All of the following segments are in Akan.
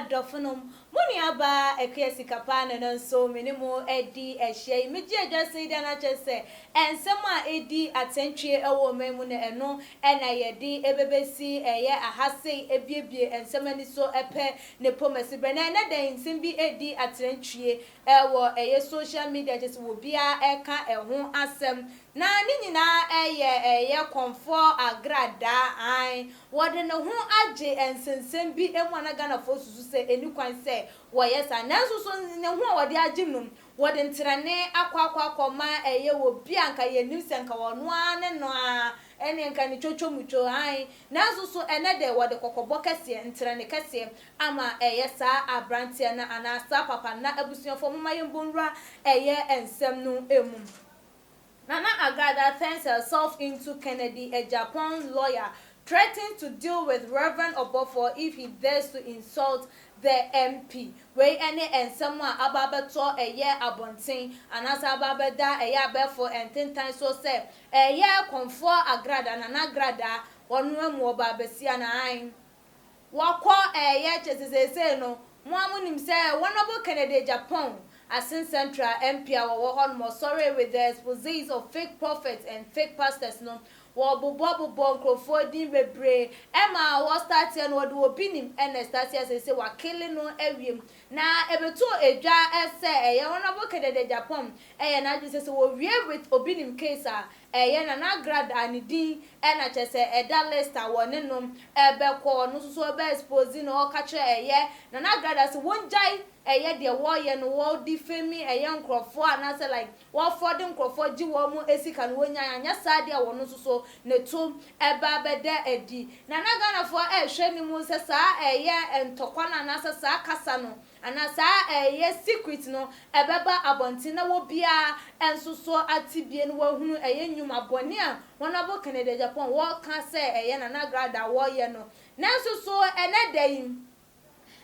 adɔfonom, mo nuabaa Akua Sikapaa na ɛno nso me ne mo adi ahyia yi. Megye adwa sɛ yi deɛ na kyerɛ sɛ nsɛm a ɛdi atɛntwie wɔ ɔman mu no ɛno na yɛde ɛbɛbɛsi ɛyɛ aha sei abiebie nsɛm ani so pɛ ne pomasi berɛ. Na ɛnɛ da yi nsɛm bi ɛredi atɛntwie wɔ ɛyɛ social media kyerɛ sɛ obiara ɛka ɛho asɛm. Na ne nyinaa ɛyɛ ɛyɛ kɔmfoɔ agradaa ae wɔde ne ho agye nsɛnsɛm bi mu a na Ghanafoɔ susu sɛ ɛni kwan sɛ wɔyɛ saa. Nanso so ne ho a wɔde agye no wɔde ntrɛne akɔ akɔ akɔma ɛyɛ obi a nka yɛnim sɛ nka ɔno ara ne no ara ɛne nka ne twotwo mutwo ae. Nanso so ɛnɛ de wɔde kɔkɔbɔ kɛseɛ, ntrɛne kɛseɛ ama ɛyɛ saa aberanteɛ no anaa saa papa no. Na abusuafoɔ momma yɛmbɔ nwura ɛyɛ nsɛm no mu. Nana Agrada turns herself into Kennedy Agyapong lawyer, threatens to deal with Reverend Obofour if he dares to insult the MP. Wei ne nsɛm a aba abɛtɔ ɛyɛ abɔnten anaasɛ aba abɛda ɛyɛ abɛɛfo ntentan so sɛ ɛyɛ Kɔmfoɔ Agrada, Nana Agrada, wɔn amu ɔba abasia na ae. Wɔkɔ ɛyɛ kyɛ sɛ seesei no, mo a monim sɛ Honourable Kennedy Agyapong, Assin Central MP a wɔwɔ hɔ nom ɔsɔre with the exposés of fake prophets and fake pastors no, wɔbobɔbobɔ nkurɔfoɔ din bebree ɛma wɔstarteɛ no wɔde obi nim ɛna starteɛ seesei wakele no awie. Na ɛbɛtoo edwa sɛ ɛyɛ Honourable Kennedy Agyapong ɛyɛ n'adwene sɛ sɛ wɔwie with obi nim case a ɛyɛ Nana Agrada ne din ɛna kyerɛ sɛ ɛda list a wɔne no ɛbɛkɔ ɔno nso so ɛbɛ expose no ɔka kyerɛ ɛyɛ Nana Agrada sɛ wɔngyae ɛyɛ deɛ wɔreyɛ no wɔde fame ɛyɛ nkurɔfoɔ anaasɛ like wɔfɔde nkurɔfoɔ gye wɔn mu esika no wɔnyae anyɛ saa deɛ wɔn nso so ne to ɛba abɛda adi. Na na Ghanafoɔ ɛrehwɛ ne mu sɛ saa ɛyɛ ntɔkwa no anaasɛ saa kasa no anaa saa ɛyɛ secret no ɛbɛba abɔnten na wɔbiara nso so ate bie no wɔahunu ɛyɛ nnwuma bɔne a Honourable Kennedy Agyapong wɔreka sɛ ɛyɛ Nana Agrada wɔreyɛ no. Nanso so ɛnɛ da yi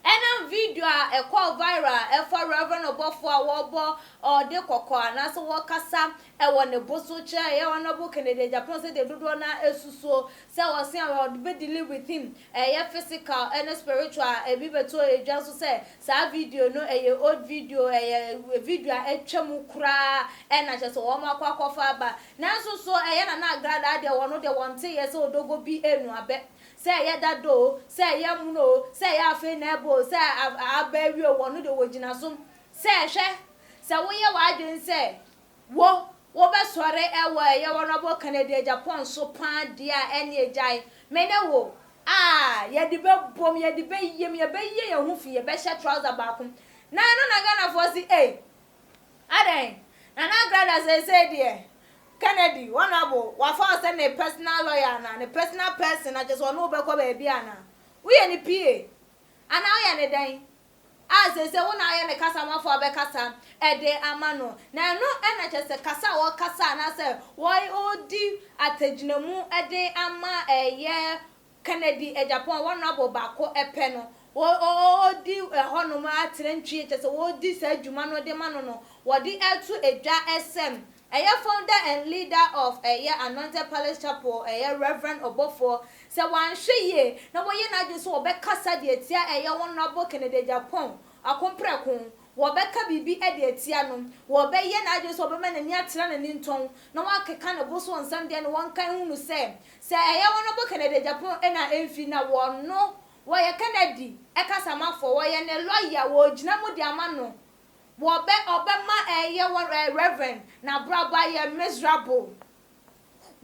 ɛnam video a ɛkɔɔ viral ɛfa Reverend Obofour a wɔrebɔ ɔde kɔkɔ anaasɛ wɔrekasa ɛwɔ ne bo so kyerɛ ɛyɛ Honourable Kennedy Agyapong sɛ deɛ dodoɔ no esusuo sɛ wɔse a wɔde bɛ deal with him ɛyɛ physical ɛne spiritual. Ebi bɛto edwa nso sɛ saa video no ɛyɛ old video, ɛyɛ video a atwa mu koraa ɛna kyerɛ sɛ wɔn akɔ akɔfa aba. Nanso so ɛyɛ Nana Agrada deɛ wɔn deɛ wɔn te yɛ sɛ odogo bi enu abɛ sɛ ɛyɛ dado o, sɛ ɛyɛ muno o, sɛ ɛyɛ afei na ɛbɔ o, sɛ aba awie o, wɔn deɛ wɔgyina so sɛ ɛhwɛ sɛ woyɛ w'adwene sɛ wo wobɛsɔre ɛwɔ ɛyɛ Honourable Kennedy Agyapong so paa deɛ a ɛne agyae me ne wo a yɛde bɛbom yɛde bɛyiem yɛbɛyie yɛn ho fi yɛbɛhyɛ trouser baako. Na ɛno na Ghanafoɔ si ei adɛn Nana Agrada seesei deɛ Kennedy Honourable wafa wo sɛ ne personal lawyer ana ne personal person na kyerɛ sɛ ɔne wo bɛkɔ baabi ana woyɛ ne PA anaa woyɛ ne dɛn a seesei wo na ayɛ ne kasamafo a bɛkasa ɛde ama no. Na ɛno ɛna kyerɛ sɛ kasa a wɔkasa anaasɛ wɔdi atɛgyinamu ɛde ama ɛyɛ Kennedy Agyapong Honourable baako ɛpɛ no wɔdi ɛhɔnom atrɛntwie kyerɛ sɛ wɔdi saa adwuma no de ma no wɔde ɛto edwa ɛsɛm ɛyɛ founder and leader of ɛyɛ Anointed Palace Chapel ɛyɛ Reverend Obofour sɛ wanhwɛ yie na wɔyɛ n'adwene sɛ wɔbɛkasa deɛ tia ɛyɛ Honourable Kennedy Agyapong akomprɛko wɔbɛka biribi de atia no wɔbɛyɛ n'adwene sɛ wɔbɛma n'ani atena n'ani ntɔn na wɔakeka ne bo so nsɛm deɛ no wɔnka hu no sɛ ɛyɛ Honourable Kennedy Agyapong ɛna ɛmfi na wɔno wɔyɛ Kennedy ɛkasamafoɔ wɔyɛ ne lawyer wɔgyina mu de ama no wɔbɛ ɔbɛma ɛyɛ wɔ ɛ Reverend n'abrabɔ ayɛ miserable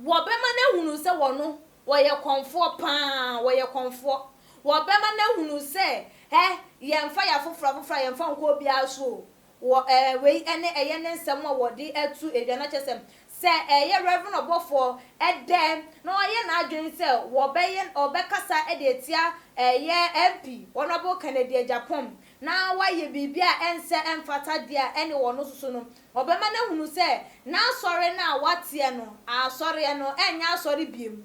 wɔbɛma n'ahunu sɛ wɔno wɔyɛ kɔnfoɔ paa wɔyɛ kɔnfoɔ wɔbɛma n'ahunu sɛ ɛ yɛmfa yɛ afoforɔ afoforɔ a yɛmfa nkɔ obiara so o wɔ ɛɛ wei ɛne ɛyɛ ne nsɛm a wɔde ɛto edwa na kyerɛ sɛ ɛyɛ Reverend Obofour ɛdɛm na ɔyɛ n'adwene sɛ wɔbɛyɛ ɔbɛkasa ɛde etia ɛyɛ MP Honourable Kennedy Agyapong na wayɛ biribi a ɛnsɛ ɛmfata deɛ a ɛne wɔn soso no ɔbɛma n'ahunu sɛ n'asɔre no a wateɛ no asɔreɛ no ɛnyɛ asɔre biem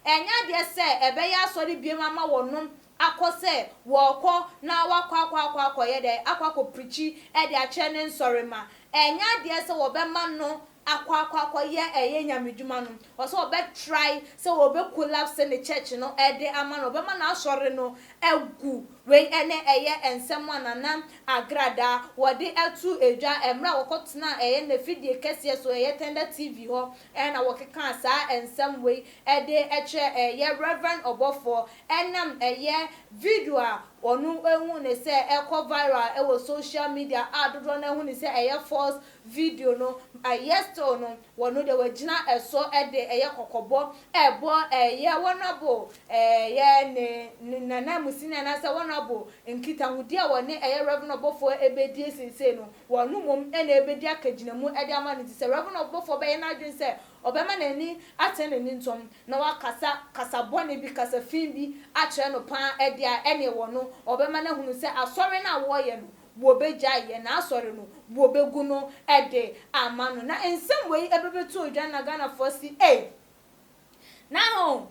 ɛnyɛ adeɛ sɛ ɛbɛyɛ asɔre biem ama wɔnom akɔ sɛ wɔkɔ na wakɔ akɔ akɔ akɔyɛ dɛ akɔ akɔ preach ɛde akyerɛ ne nsɔre ma ɛnyɛ adeɛ sɛ wɔbɛma no akɔ akɔ akɔyɛ ɛyɛ nyamedwuma no ɔsɛ ɔbɛ try sɛ wɔbɛ collapse ne church no ɛde ama no ɔbɛma n'asɔre no ɛgu. Wei ne ɛyɛ nsɛm a Nana Agradaa wɔde too dwa mmerɛ a wɔkɔtenaa ɛyɛ n'afidie kɛseɛ so ɛyɛ Thunder TV hɔ na wɔkekaa saa nsɛm wei de kyerɛɛ ɛyɛ Rev. Ɔbɔfoɔ ɛnam ɛyɛ video a ɔno hu no sɛ ɛkɔ viral wɔ social media a dodoɔ no ara hu no sɛ ɛyɛ false video no, ɛyɛ still no Wɔno deɛ wagyina ɛso de ɛyɛ kɔkɔbɔ ɛbɔ ɛyɛ wɔnabo ɛyɛ ne ne nananmusini anaasɛ wɔnabo nkitahodie a wɔne ɛyɛ Rev ɔbɔfoɔ ɛbɛdie seesei no wɔno mmom na ɛbɛdi akagyinamu de ama no nti sɛ Rev ɔbɔfoɔ bɛyɛ n'adwene sɛ ɔbɛma n'ani atene n'ani ntɔm na wakasa kasa bɔne bi kasa fi bi akyerɛ no paa deɛ a ɛneɛ wɔno ɔbɛma no ahunu sɛ asɔre no a wɔyɛ no Wɔbɛgyae yɛn asɔre no, wɔbɛgu no de ama no. Na nsɛm wei ɛbɛbɛto dwa na Ghanafoɔ se ei! Naho,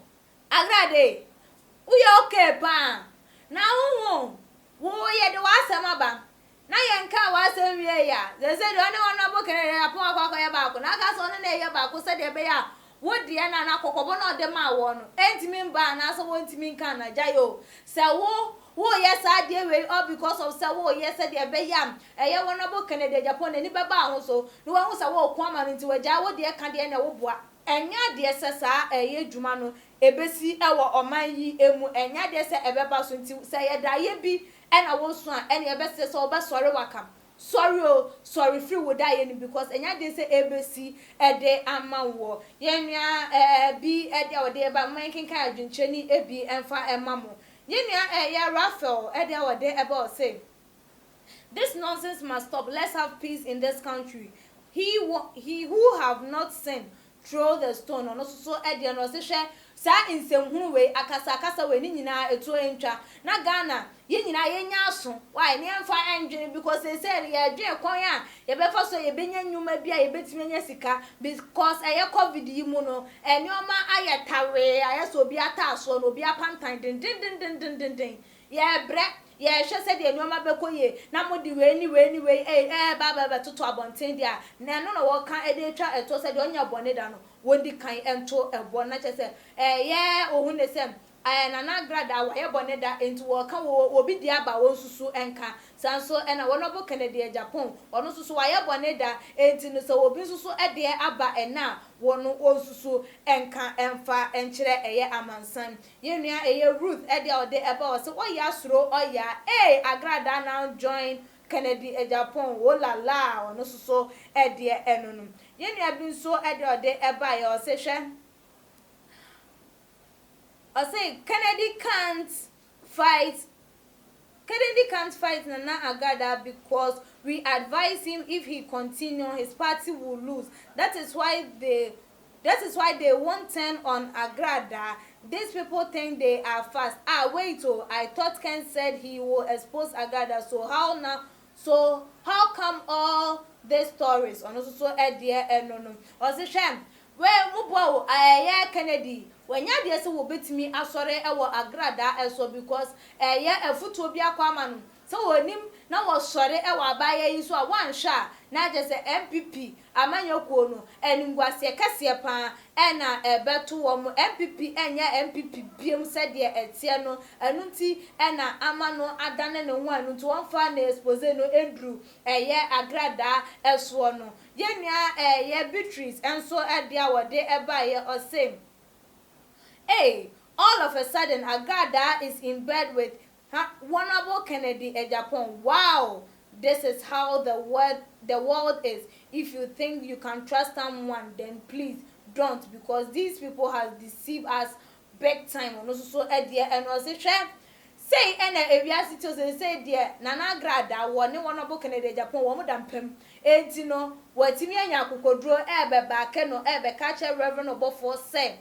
Agrade, woyɛ okay paa, na woho, wo yɛde w'asɛm aba, na yɛnkaa w'asɛm wieeɛ a, seesei deɛ ɔne Honourable Kennedy Agyapong akɔ akɔyɛ baako, na aka sɛ ɔne no reyɛ baako sɛdeɛ ɛbɛyɛ a wo deɛ no anaa kɔkɔbɔ no a ɔde maa woɔ no ɛntumi mba anaasɛ wɔntumi nka anaa? Gyae o, sɛ wo Woreyɛ saa adeɛ wei all because of sɛ woreyɛ sɛdeɛ ɛbɛyɛ a ɛyɛ Honourable Kennedy Agyapong n'ani bɛba wo ho so na wahu sɛ woreko ama no nti wagyae wo deɛ ka deɛ na woboa. Ɛnyɛ adeɛ sɛ saa ɛyɛ adwuma no ɛbɛsi wɔ ɔman yi mu, ɛnyɛ adeɛ sɛ ɛbɛba so nti sɛ ɛyɛ daeɛ bi na woso a ɛneɛ ɛbɛsɛ sɛ wobɛsɔre waka sɔre o, sɔre firi wo daeɛ no mu because ɛnyɛ adeɛ sɛ ɛbɛsi de ama woɔ. Yɛn nua bi deɛ ɔde reba momma yɛnkenkan adwenkyerɛ no bi mfa mma mo. Yɛn nua ɛyɛ Raphael ɛde a ɔde ɛba ɔse this nonsense must stop let's have peace in this country he he who have not sinned throw the stone ɔno nso so ɛdeɛ no ɔse hwɛ saa nsɛmhunu wei akasa akasa wei ne nyinaa ɛtuo ntwa na Ghana yɛn nyinaa yɛnya aso why ne yɛmfa ɛndwene because seesei no yɛdwene kwan a yɛbɛfa so a yɛbɛnya nnwuma bi a yɛbɛtumi anya sika because ɛyɛ covid yi mu no Nneɛma ayɛ tawee, ayɛ sɛ obi ataasoɔ na obi apantan dendendendendenden. Yɛrebrɛ, yɛrehwɛ sɛdeɛ nneɛma bɛkɔ yie, na mode wei ne wei ne wei ei ɛreba abɛtoto abɔnten deɛ a, na ɛno na wɔka de retwa ɛtoɔ sɛ deɛ ɔnyɛɛ bɔne da no, wɔndi kan nto ɛboɔ no. Na kyerɛ sɛ, ɛyɛ ohu ne sɛ Ɛɛ Nana Agradaa wayɛ bɔne da enti wɔka wɔ obi deɛ aba wɔn nsusu nka. Saa nso na Honourable Kennedy Agyapong ɔno nso so wayɛ bɔne da enti no sɛ obi nso so deɛ aba ɛnnɛ a wɔ no wɔnsusu nka mfa nkyerɛ ɛyɛ amansan. Yɛn nua ɛyɛ Ruth deɛ a ɔde ɛba ɔse ɔya suro ɔya ee Agradaa now join Kennedy Agyapong wo la laa ɔno nso so deɛ ɛno no. Yɛn nua bi nso deɛ ɔde ɛbaeɛ ɔse hwɛ Ɔse Kennedy can't fight Kennedy can't fight Nana Agada because we advise him if he continue his party will lose that is why they that is why they won't turn on Agrada these people think they are fast ah wait oh I thought Ken said he will expose Agrada so how now so how come all these stories ɔno nso so deɛ ɛno no ɔse hwɛ Wei mo boa o ɛyɛ Kennedy wanya adeɛ sɛ wɔbɛtumi asɔre wɔ agradaa ɛsoɔ because ɛyɛ afutuo bi akɔ ama no sɛ wɔnim na wɔsɔre wɔ abaayewa yi so a wɔanhwɛ a na kyerɛ sɛ NPP amanyɔ kuo no animguaseɛ kɛseɛ paa ɛna ɛbɛto wɔn NPP ɛnyɛ NPP biom sɛdeɛ ɛteɛ no ɛno nti ɛna ama no adane ne ho ɛno nti wɔmfa ne expose no ɛnduru ɛyɛ agradaa ɛsoɔ no Yɛn nua ɛyɛ Beatrice nso deɛ a wɔde baeɛ ɔse Ei all of a sudden Agradaa is in bed with Honourable Kennedy Agyapong wow this is how the world the world is if you think you can trust someone then please don't because these people has deceived us big time ɔno nso so deɛ ɛno ɔse hwɛ sei ɛna ewiase te o seisei deɛ Nana Agradaa wɔ ne Honourable Kennedy Agyapong wɔn da mpam enti no watumi anya akokoduro ɛɛbɛbaake no ɛɛbɛka akyerɛ Reverend ɔbɔfoɔ sɛ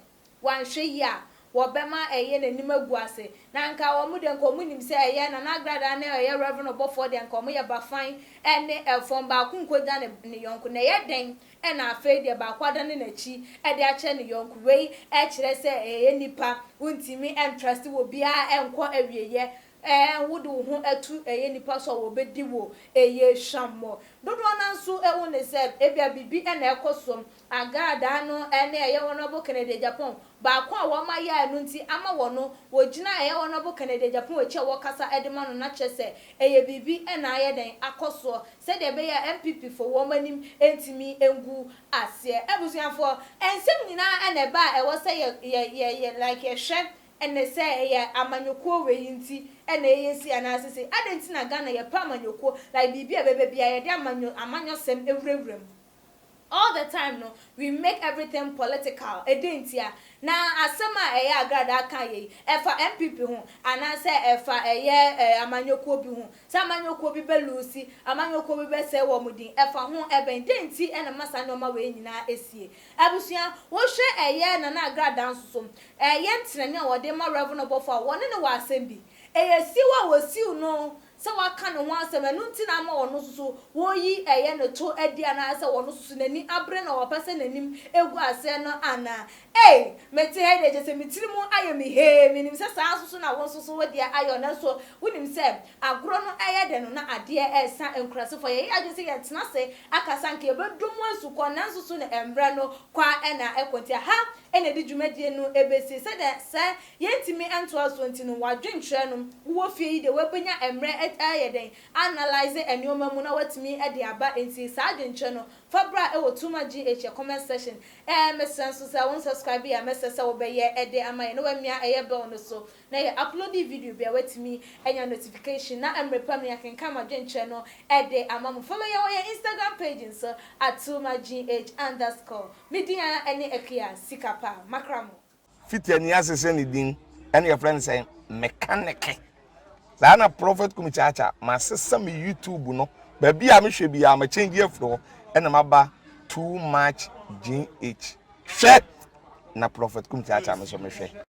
wanhwɛ yie a wɔbɛma ɛyɛ n'anim agu ase na anka wɔn deɛ nka wɔn nim sɛ ɛyɛ Nana Agradaa ne ɛyɛ Reverend ɔbɔfoɔ deɛ nka wɔn yɛ bafan ɛne ɛfɔm baako nkɔgya ne ne yɔnko na ɛyɛ dɛn Ɛna afei deɛ baako adane n'akyi de akyerɛ ne yɔnko. Wei kyerɛ sɛ ɛyɛ nipa, wontumi ntrust obiara nkɔ awieɛ. Ɛɛ, wode wo ho to ɛyɛ nnipa so a wɔbɛdi wo ɛyɛ hwammɔ. Dodoɔ no ara nso hu no sɛ ebia biribi na ɛrekɔ so. Agradaa no ne ɛyɛ Honourable Kennedy Agyapong baako a wɔayɛ a ɛno nti ama wɔ no wɔgyina ɛyɛ Honourable Kennedy Agyapong akyi a wɔkasa de ma no na kyerɛ sɛ ɛyɛ biribi na ayɛ dɛn akɔ soɔ sɛdeɛ ɛbɛyɛ a NPP foɔ wɔn anim ntumi ngu aseɛ. Abusuafoɔ, nsɛm nyinaa na ɛba a ɛwɔ sɛ yɛ yɛ yɛ yɛ like yɛhwɛ Ɛne sɛ ɛyɛ amanyɔkuo wei nti na ɛyɛ sei anaasɛ sei. Adɛn nti na Ghana yɛpɛ amanyɔkuo like biribi a ɛbɛba biara yɛde amanyɔ amanyɔsɛm wurawura mu all the time no we make everything political ɛdɛn ntia? Na asɛm a ɛyɛ Agradaa kaeɛ yi ɛfa NPP ho anaasɛ ɛfa ɛyɛ amanyɔkuo bi ho? Sɛ amanyɔkuo bi bɛ loose, amanyɔkuo bi bɛsɛe wɔn din ɛfa ho ɛbɛn? Dɛn nti na ɛma saa nnoɔma wei nyinaa ɛsie? Abusua, wohwɛ ɛyɛ Nana Agradaa nso so, Ɛyɛ ntenani a wɔde ma Rev. Ɔbɔfo a wɔne no wɔ asɛm bi. Ɛyɛ siw a wɔsiw no sɛ waka ne ho asɛm, ɛno nti na ama ɔno nso so wɔreyi ɛyɛ ne to adi anaasɛ ɔno nso so n'ani abere na wapɛ sɛ n'anim gu aseɛ no anaa? Ei! Mete ha yi deɛ kyerɛ sɛ me tiri mu ayɛ me hee, menim sɛ saa nso so na wo nso so wo deɛ ayɛ wo, nanso wonim sɛ agorɔ no ɛyɛ dɛ no na adeɛ resa nkurasefoɔ. Yɛyɛ adwene sɛ yɛtena ase akasa anka yɛbɛdɔ mu asukɔ, nanso so na mmerɛ no kɔ ara na ɛkɔ nti ha na ɛde dwumadie no bɛsi. Sɛdeɛ sɛ yɛntumi ntoa soɔ nti no, w'adwenkyerɛ no, wowɔ fie yi deɛ woabɛnya mmerɛ ayɛ dɛn, analyse nnoɔma mu na woatumi de aba nti saa adwenkyerɛ no fa bra wɔ Too Much GH yɛ comment section. Ɛɛ mesrɛ nso sɛ wo nsubscribe a mɛsrɛ sɛ wobɛyɛ de ama yɛn na woamia ɛyɛ bell no so na yɛ uploadi video bi a woatumi anya notification na mmerɛ pa mu no yɛakenkan mo adwenkyerɛ no de ama mo. Follow yɛn wɔ yɛn Instagram page nso at Too Much GH underscore. Me din ara ne Akua Sika Pa. Makra mo. Fiti ani ase sɛ ne din ɛna yɛfrɛ no sɛ mekaneke saa na Prophet Kumi Kyaakyaa masesa me YouTube no baabi a mehwɛ biara ma change afiri hɔ ɛna maba too much GH hwɛ na Prophet Kumi Kyaakyaa me nso mehwɛ.